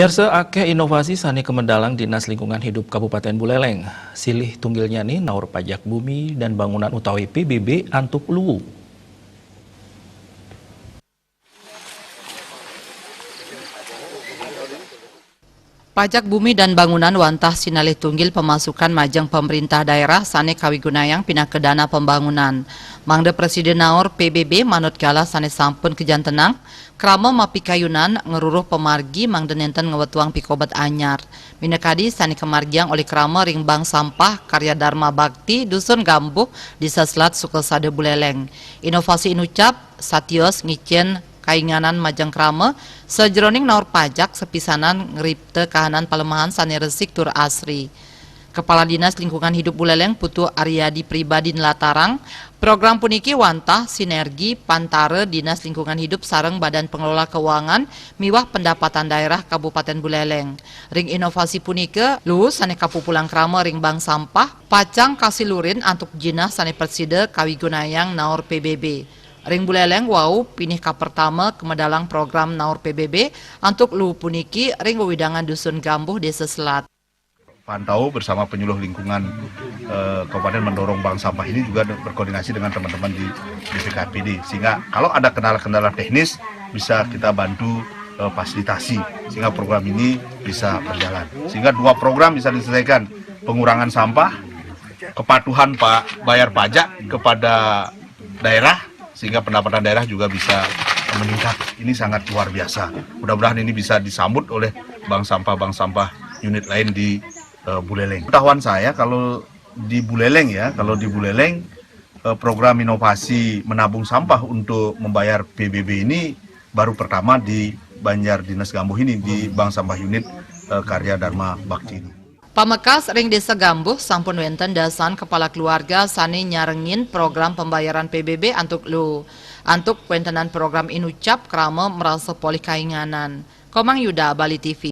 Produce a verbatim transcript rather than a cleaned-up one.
Yarsa, akeh inovasi sane kemedalang Dinas Lingkungan Hidup Kabupaten Buleleng. Silih tunggilnya ni naur pajak bumi dan bangunan utawi P B B antuk luwu. Pajak bumi dan bangunan wantah sinalih tunggil pemasukan majeng pemerintah daerah sane kawigunayang pinaka dana pembangunan. Mangda prasida naur P B B manut galah sane sampun kajantenang, krama mapikayunan ngruruh pamargi mangda nenten ngwetuang pikobet anyar. Minakadi sane kamargiang olih krama ring Bank Sampah Karya Dharma Bakti, Dusun Gambuh, Desa Selat, Sukasada, Buleleng. Inovasi inucap satios ngicen kainganan majeng krama, sajeroning naur pajak sapisanan ngripta kahanan palemahan sane resik tur asri. Kepala Dinas Lingkungan Hidup Buleleng Putu Aryadi Pribadi nlatarang, program puniki wantah sinergi pantara Dinas Lingkungan Hidup sareng Badan Pengelola Keuangan miwah Pendapatan Daerah Kabupaten Buleleng. Ring inovasi punika, luwu sane kapupulang krama ring bank sampah pacang kasilurin antuk jinah sane prasida kawigunayang naur P B B. Ring Buleleng wau pinih kapertama kamedalang program naur P B B antuk luwu puniki ring wewidangan Dusun Gambuh, Desa Selat. Pantau bersama penyuluh lingkungan, eh, kabupaten mendorong bank sampah ini juga berkoordinasi dengan teman-teman di B P K P D, sehingga kalau ada kendala-kendala teknis bisa kita bantu, eh, fasilitasi sehingga program ini bisa berjalan, sehingga dua program bisa diselesaikan, pengurangan sampah, kepatuhan, Pak, bayar pajak kepada daerah, sehingga pendapatan daerah juga bisa meningkat. Ini sangat luar biasa. Mudah-mudahan ini bisa disambut oleh bank sampah-bank sampah unit lain di, eh, Buleleng. Pengetahuan saya, kalau di Buleleng, ya, kalau di Buleleng, eh, program inovasi menabung sampah untuk membayar P B B ini baru pertama di Banjar Dinas Gambuh ini, di Bank Sampah Unit, eh, Karya Dharma Bakti ini. Pamekas, ring Desa Gambuh sampun wenten dasan kepala keluarga sane nyarengin program pembayaran P B B antuk luwu. Antuk wentenan program inucap krama marasa polih kainganan. Komang Yuda, Bali T V.